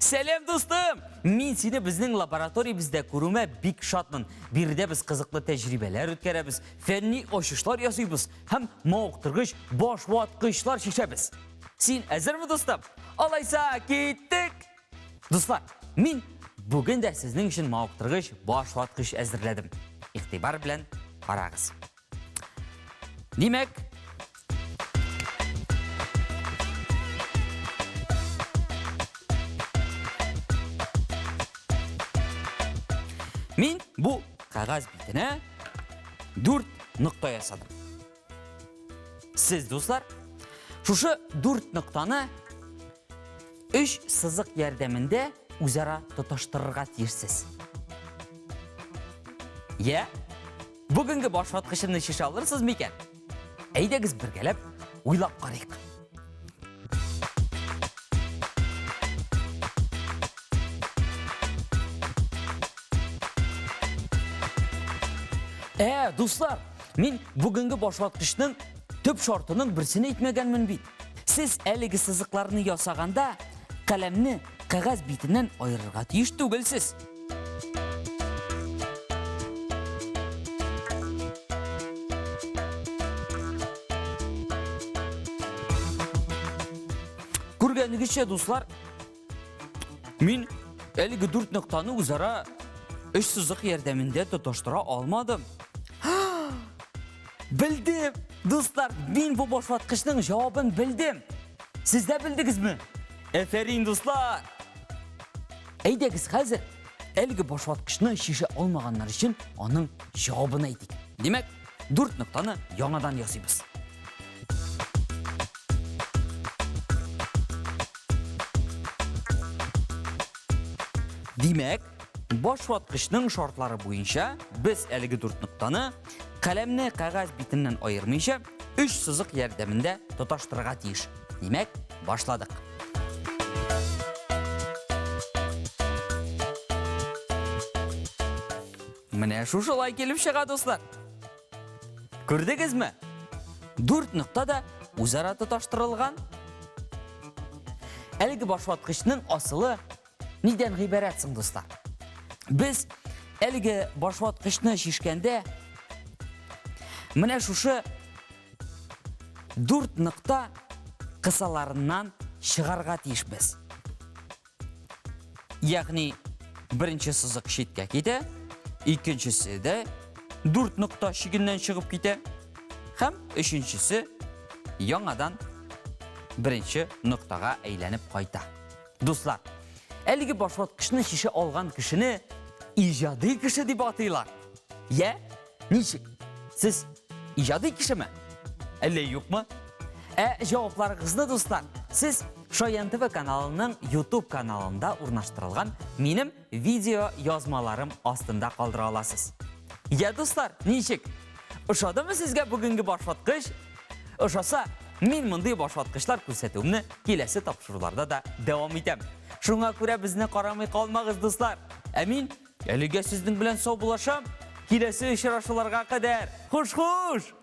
Сәлам, дустым! Мин сине безнең лабораториябездә күрүмә бик шатмын. Биредә без кызыклы тәҗрибәләр үткәрәбез, фәнни ачышлар ясыйбыз һәм мавыктыргыч башваткычлар чишәбез. Син әзерме, дустым? Алайса, киттек! Дуслар, мин бүген дә сезнең өчен мавыктыргыч башваткыч әзерләдем. Игътибар белән карагыз. Димәк, мин бу кәгазь битенә дүрт нокта ясадым. Сез, дуслар, шушы дүрт ноктаны өч сызык ярдәмендә үзара тоташтырырга тиешсез. Я, бүгенге башваткычымны чишә алырсыз микән? Әйдәгез бергәләп уйлап карыйк. Ә, дуслар, мин бүгенге башваткычның төп шартының берсен әйтмәгәнмен бит. Сез әлеге сызыкларны ясаганда каләмне кәгазь битеннән аерырга тиеш түгелсез. Күргәнегезчә, дуслар, мин әлеге дүрт ноктаны үзара өч сызык ярдәмендә тоташтыра алмадым. Белдем! Дуслар, мин бу башваткычның җавабын белдем. Сез дә белдегезме? Әфәрин, дуслар! Әйдәгез хәзер әлеге башваткычны чишә алмаганнар өчен аның җавабын әйтик. Димәк, дүрт ноктаны яңадан ясыйбыз. Димәк, башваткычның шартлары буенча без әлеге дүрт ноктаны каләмне кәгазь битеннән аермыйча өч сызык ярдәмендә тоташтырырга тиеш. Димәк, башладык. Менә шушылай килеп чыга, дуслар. Күрдегезме? Дүрт нокта да үзара тоташтырылган. Әлеге башваткычның асылы нидән гыйбарәт соң, дуслар? Без әлеге башваткычны чишкәндә менә шушы дүрт нокта кысаларыннан чыгарга тиешбез. Ягъни беренче сызык читкә китә, икенчесе дә дүрт нокта чигеннән чыгып китә һәм өченчесе яңадан беренче ноктага әйләнеп кайта. Дуслар, әлеге башваткычны чишә алган кешене иҗади кеше дип атыйлар. Я, ничек? Сез иҗади кешеме? Әллә юкмы? Ә җавапларыгызны, дуслар, сез Шаян ТВ каналының YouTube каналында урнаштырылган минем видео язмаларым астында калдыра аласыз. Я, дуслар, ничек? Ошадымы сезгә бүгенге башваткыч? Ошаса, мин мондый башваткычлар күрсәтүемне киләсе тапшыруларда да дәвам итәм. Шуңа күрә безне карамый калмагыз, дуслар. Ә мин Әлегә сезнең белән саубуллашам. Киләсе очрашуларга кадәр. Хуш-хуш!